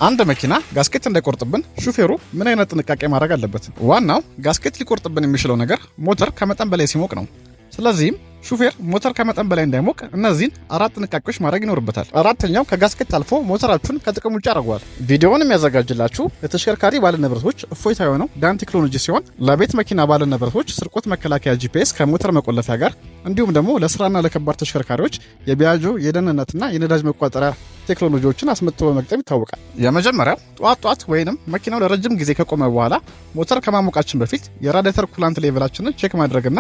አንድ መኪና gasket እንዳይቆርጥብን ሹፌሩ ምን አይነት ጥንቃቄ ማድረግ አለበት? ዋናው gasket ሊቆርጥብን የሚችለው ነገር ሞተር ከመጠን በላይ ሲሞቅ ነው። ስለዚህም ሹፌር ሞተር ከመጠን በላይ እንዳይሞቅ እነዚህን አራት ጥንቃቄዎች ማድረግ ይኖርበታል። አራተኛው ከ gasket አልፎ ሞተራችሁን ከጥቅም ውጭ ያደርገዋል። ቪዲዮውን የሚያዘጋጅላችሁ ለተሽከርካሪ ባለንብረቶች እፎይታ የሆነው ዳን ቴክኖሎጂ ሲሆን፣ ለቤት መኪና ባለንብረቶች ስርቆት መከላከያ GPS ከሞተር መቆለፊያ ጋር፣ እንዲሁም ደግሞ ለስራና ለከባድ ተሽከርካሪዎች የቢያጆ የደህንነትና የነዳጅ መቆጣጠሪያ ቴክኖሎጂዎችን አስመጥቶ በመግጠም ይታወቃል። የመጀመሪያው ጠዋት ጠዋት ወይንም መኪናው ለረጅም ጊዜ ከቆመ በኋላ ሞተር ከማሞቃችን በፊት የ radiator coolant level ኣችንን check ማድረግና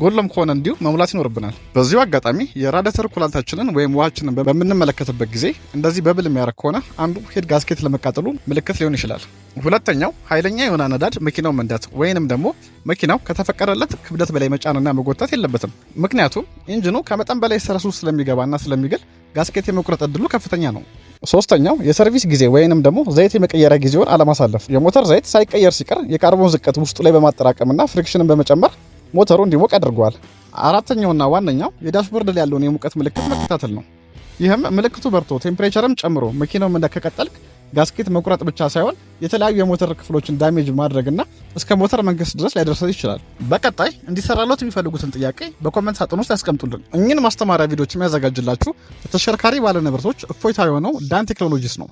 ጎድሎም ከሆነ እንዲሁ መሙላት ይኖርብናል። በዚሁ አጋጣሚ የ radiator coolant ኣችንን ወይም ውሃችንን በምንመለከትበት ጊዜ እንደዚህ bubble የሚያደርግ ከሆነ አንዱ head gasket ለመቃጠሉ ምልክት ሊሆን ይችላል። ሁለተኛው ኃይለኛ የሆነ አነዳድ መኪናው መንዳት ወይንም ደግሞ መኪናው ከተፈቀደለት ክብደት በላይ መጫንና መጎተት የለበትም። ምክንያቱም engine ኑ ከመጠን በላይ stress ውስጥ ስለሚገባና ስለሚግል gasket የመቁረጥ እድሉ ከፍተኛ ነው። ሶስተኛው የ service ጊዜ ወይንም ደግሞ ዘይት የመቀየሪያ ጊዜውን አለማሳለፍ። የሞተር ዘይት ሳይቀየር ሲቀር የካርቦን ዝቀት ውስጡ ላይ በማጠራቀምና friction ን በመጨመር ሞተሩ እንዲሞቅ ያደርገዋል። አራተኛውና ዋነኛው የ dashboard ላይ ያለውን የሙቀት ምልክት መከታተል ነው። ይህም ምልክቱ በርቶ temperature ም ጨምሮ መኪናው መንዳት ከቀጠልክ gasket መቁረጥ ብቻ ሳይሆን የተለያዩ የሞተር ክፍሎችን damage ማድረግና እስከ ሞተር መንከስ ድረስ ሊያደርሰው ይችላል። በቀጣይ እንዲሰራሎት የሚፈልጉትን ጥያቄ በ comment ሳጥን ውስጥ ያስቀምጡልን። እኚህን ማስተማሪያ ቪዲዮዎች የሚያዘጋጅላችሁ ለተሽከርካሪ ባለንብረቶች እፎይታ የሆነው ዳን ቴክኖሎጂስ ነው።